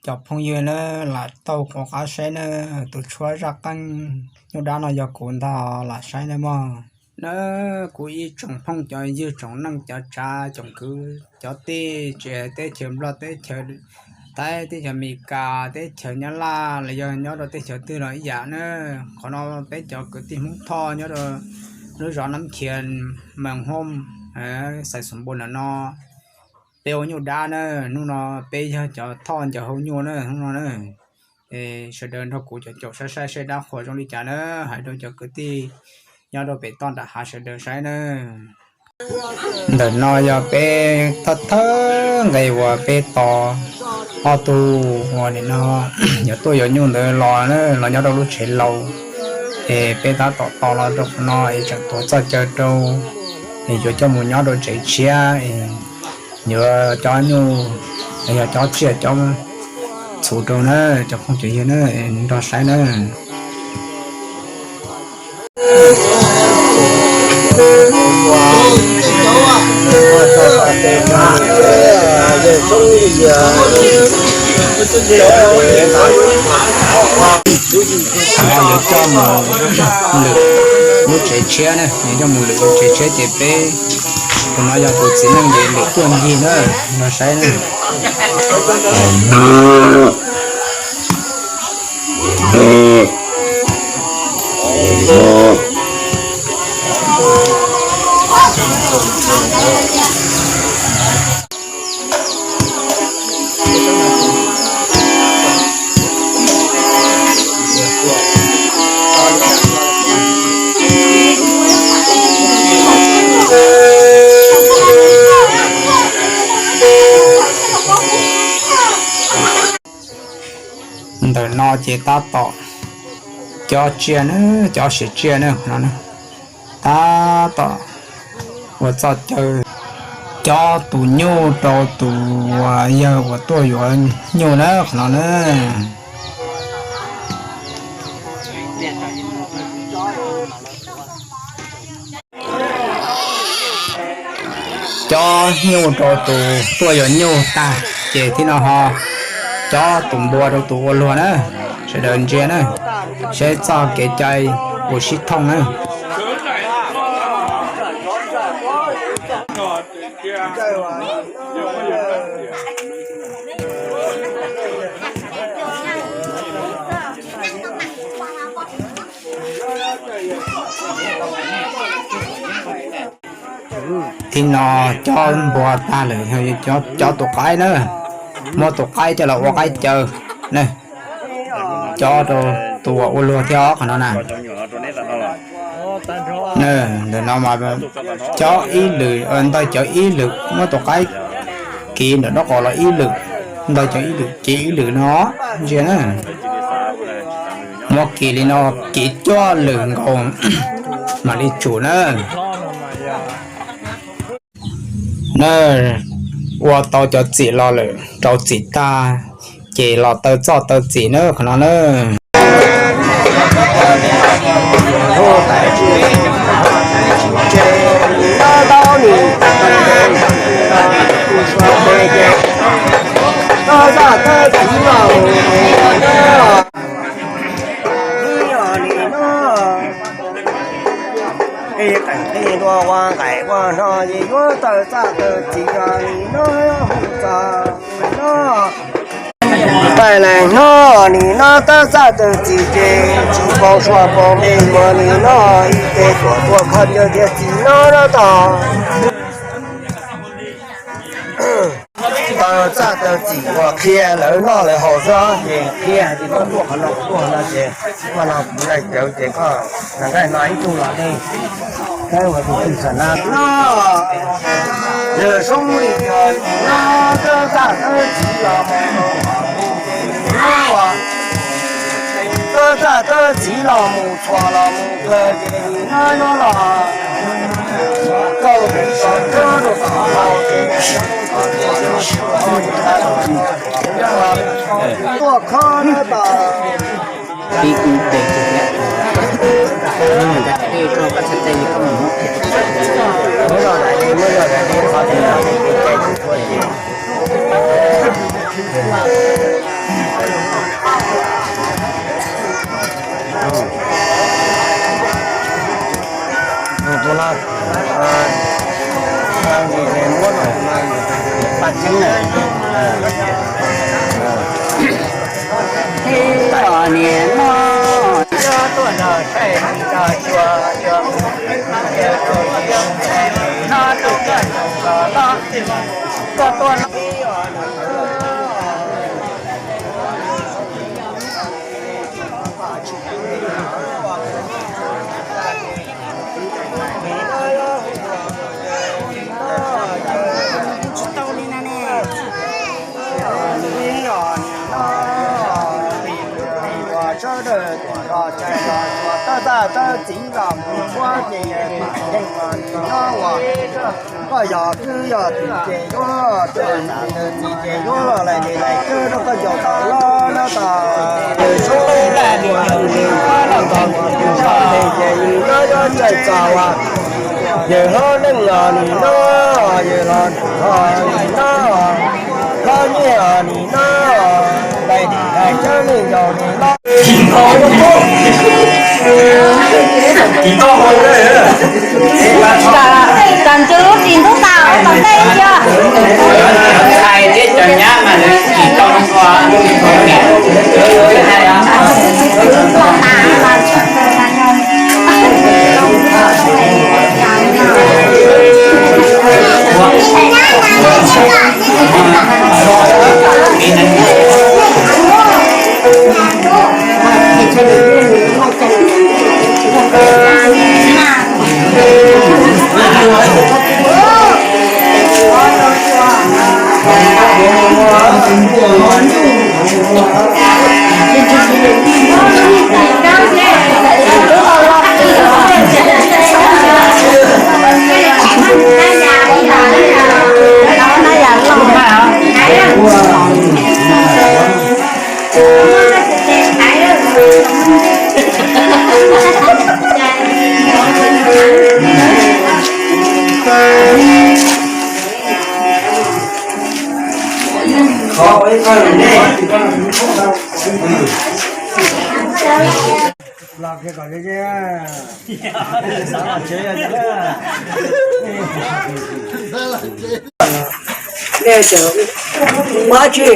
Cov phooj ywg na, lam tau qhuas qab saib na, tus tshuab zaj qeej nyuj dab no yog kuv ntag, lam saib na mog. Na, kuv ib tsoom phooj cov ywg tsoom neej cov tsav tsoom kwv cov tij, tsis hais teb chaws Nplog, teb chaws Thaib, teb chaws Amelikas, teb chaws Nyab Laj los yog nyob rau teb chaws twg los ib yam na. Qhov no peb cov kwv tij Hmoob Thoj nyob rau lub zos Nab Khias, Mees Hoob, Xais Xoom Npua ntawm no, peb ua nyuj dab na. Hnub no peb yog cov thoj ncaws hau nyuj na hnub no na. Es sawv daws nrog kuv caum caum saib saib seb dab qhuas zoo li cas na, hais rau cov kwv tij nyob rau pem toj nram hav sawv daws saib na. Ntawm no yog peb thawj thawj nqe uas peb tos ob tug uas nim no yuav tuaj yuav nyuj ntawd los na, los nyob rau lub tsev laus. Es peb tab tom tos los rau qhov no es tseem tuav txoj caw rau, es yuav coj mus nyob rau tsev tshiab, yuav cob nyuj, yog cob tsiaj cob txhuv rau na, cov phooj cov ywg na, nrog saib na. Yuav coj mus lwm lub tsev tshiab na, yuav coj mus lwm lub tsev tshiab ces peb, tus no yog tus txiv neej ces lwm tuaj ncig na, nrog saib na. Ntawm no ces tab tom cob tsiaj na, cob siav tsiaj na no, tab tom ua txoj caw cob tus nyuj rau tus uas yawg uas tuaj yuav nyuj na qhov no na. Cob nyuj rau tus tuaj yuav nyuj tag ces thiab no ho cob tus npua rau tus ua luag na. Sawv daws ntsia na, saib txoj kev cai ua sib thooj na. Thiab no cob npua tag lawm, cob tus qaib na, muab tus qaib coj los ua qaib caw na, cob rau tus uas ua luag thiab os qhov no na. Ntawm no cob ib lwm, ntaus cov ib lwm, muab tus qaib kiv ntawm nraub qaum los ib lwm, ntaus cov ib lwm kiv ib lwm no, ntsia na. Muab kiv li no, kiv cuaj lwm nkaus mam li tsum na. Na, ua tau cov txim los lawm, rau txim tag ces los taw txoj taw txim na qhov no na. Ua nqaim ua no ces yuav taw txaj taw txim li no mus txog no. Taw leej no nim no taw txaj taw txim ces tsis pom suav pom me mus nim no ib ce tuam tuaj kho ncaws tiag txim no no tog. Taw txaj taw txim uas qhia lawv noj lawv haus xwb ces qhia hais tias koj tuaj qhov no tuaj qhov no ces koj no kuv laij cawv ces koj nqa nqaij no ib tug los nej saib ua tus twg xam na no. Yawg Soob li no taw txaj taw txim los mus, taw txaj taw txim los mus txhuam los mus kawg ces no no los rau sawv rau rau tom hau ces tuaj kho no tos. Ib kuv pem tus thiab. Muab zoj daim li, muab zoj daim li qhov twg no ces kev cai tsis tshua ces. Sawv daws tuaj los txais los txuas tawb txaj tawb txiv los mus ua ces yeej los nim no uas koj yog twb yog tim ces yuav tuaj tim ces yuav los lais ces lais kawg rau koj ncaus tau los no tas. Yawg Soob Leej Nab tus yawg nws pab los txog tus zos ces yawg nyob nyob txais txog uas yawg hlob Neej los nim no, yawg hlob Neej los nim no, hlob Nyiaj los nim no, lais nim lais cawb neeg ncaus nim no. Kom ntsws lub tsis ntub tau tom ntej ib pliag. Hais thiab cov nyab mas nws tsis tau nqua. Nej cov mab tsi?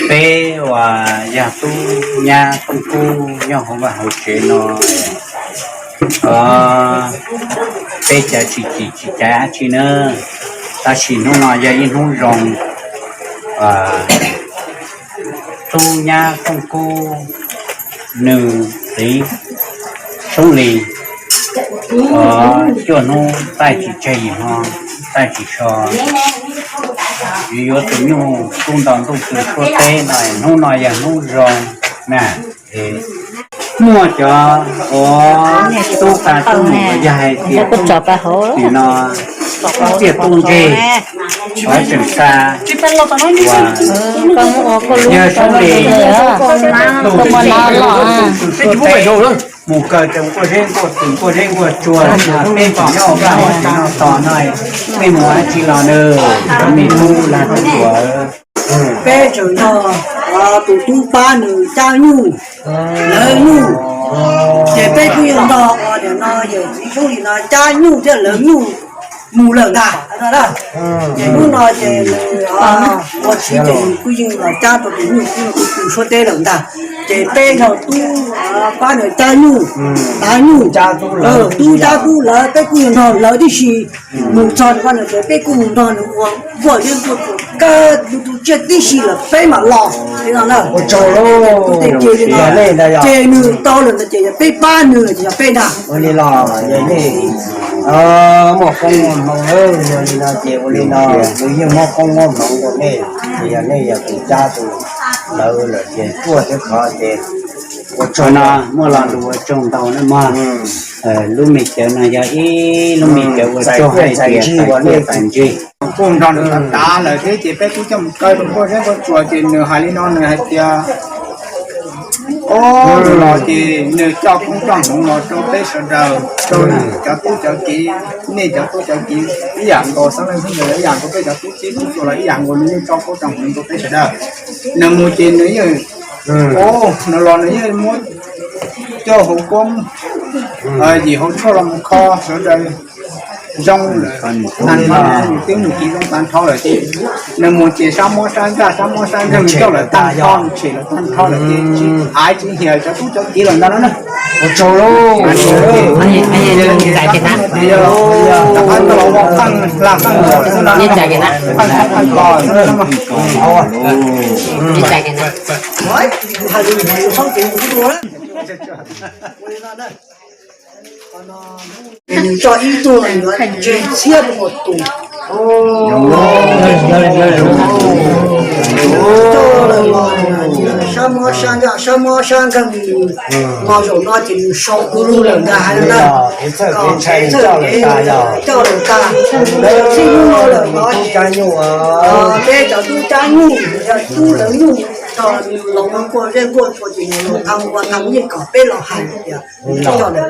Peb uas yog tub nyab Tooj Kub nyob hauv vaj hauv tsev no, peb cov tsis cim tsis caiv dab tsi na, tab sis hnub no yog ib hnub zoo. Tub nyab Tooj Kub nws txiv Soob Lis, cuaj hnub taij tsis tseg yim hmo taij tsis so, yuav tus nyuj tub nto ntuj tw suab teb no, hnub no yog hnub zoo na. Muaj cov uas tub qab tub num yog hais tias tim no tub txiaj tub ntsig, qhov tseem xa uas yog Soob Lis tub suab teb mus kaw rau nkuaj zeb nkuaj tw nkuaj zeb nkuaj tsua, peb tseem nyob vaj ua tsev no tos no, mej mus dab tsi los nws, cov me tub lag tub tuam. Peb tseem nrog tus tub pab nws cab nyuj, lawv nyuj, ces peb kuj yog nrog nim no yawm txiv Soob Lis no cab nyuj thiab lawv nyuj mus lawm ntag no. Ces hnub no ces nws ua txiv ces nws kuj yeej los cab tau tus nyuj kuj yog tus tw suab teb lawm ntag. Ces peb yog tub pab nws cab nyuj, tav nyuj, tub cab tub lawv, peb kuj yog nrog lawv tib si mus txog rau pab nws ces peb kuj mus nrog nws ua nkuaj zeb nkuaj tsua kawg tus tus tsiaj tib si lawm peb mam los no na. Ces nws tau lawm ntag ces yog peb pab nws ces yog peb ntag. Ua li los yog nej muaj qoob muaj hmoov, yog li no ces ua li no, nws yeej muab qoob muab hmoov rau nej, ces yog nej yog tus cab tus lawv lawm ces tuaj thiab qhov ces ua tsaug no muaj lo lus ua tsaug ntau na mog. Lub me cawv no yog ib lub me cawv ua tsaug hais tias txais ntsig. Kuj nrog nws tav lawm thiab ces peb kuj coj mus kaw rau nkuaj zeb nkuaj tsua ces nws hais li no, nws hais tias, o, nws los ces nws coj koob coj hmoov los rau peb sawv daws, rau cov tub cov kiv, nej cov tub cov kiv ib yam nkaus, xeeb leej xeeb ntxwv los ib yam nkaus, peb cov tub txib tub tuag los ib yam nkaus, nws yeej coj koob coj hmoov rau peb sawv daws. Nws mus ces nws yeej, o, nws los nws yeej muab Yog hauv koob, yim hauv tshuaj los mus kho sawv daws zoo lawm, tag nrho nws twb nws kiv zoo tag nrho lawm ces nws mus ces sab mob sab ntsaj sab mob sab ntsaj nws coj lawm tag nrho, nws tshem lawm tag nrho lawm ces tsis aiv tsis hiam cov tub cov kiv lawm ntag no na. Ua tsaug lauj. Qeej los ua qeej hla qeej los xwb no, qeej tos xwb no. Nws coj ib tug yuav tseg txhiab tus tus. Coj lawm los sab mob sab ntsaj sab mob sab nkeeg, los zaum no ces nws sau du lug lawm ntag hais no na. Kom txhawj kev coj lawm tag, txij hnub no lawm no ces peb cov tub cab nyuj, tub lawv nyuj, txog nws los ua nkuaj zej nkuaj tsuas ces nws los thab ua thab yeej kom peb los hais tias nws coj lawm.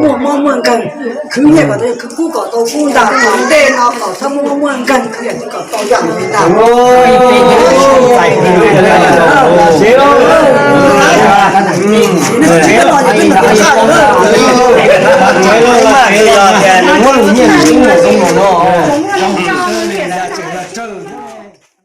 Muaj mob muaj nkeeg, khwv nyiaj kom tau khwv kub kom tau kub ntag, tom ntej no kom txhob muaj mob muaj nkeeg, khwv yam twg kom tau yam ntawd ntag. Muab lus nyiaj lus kub mus zoo no.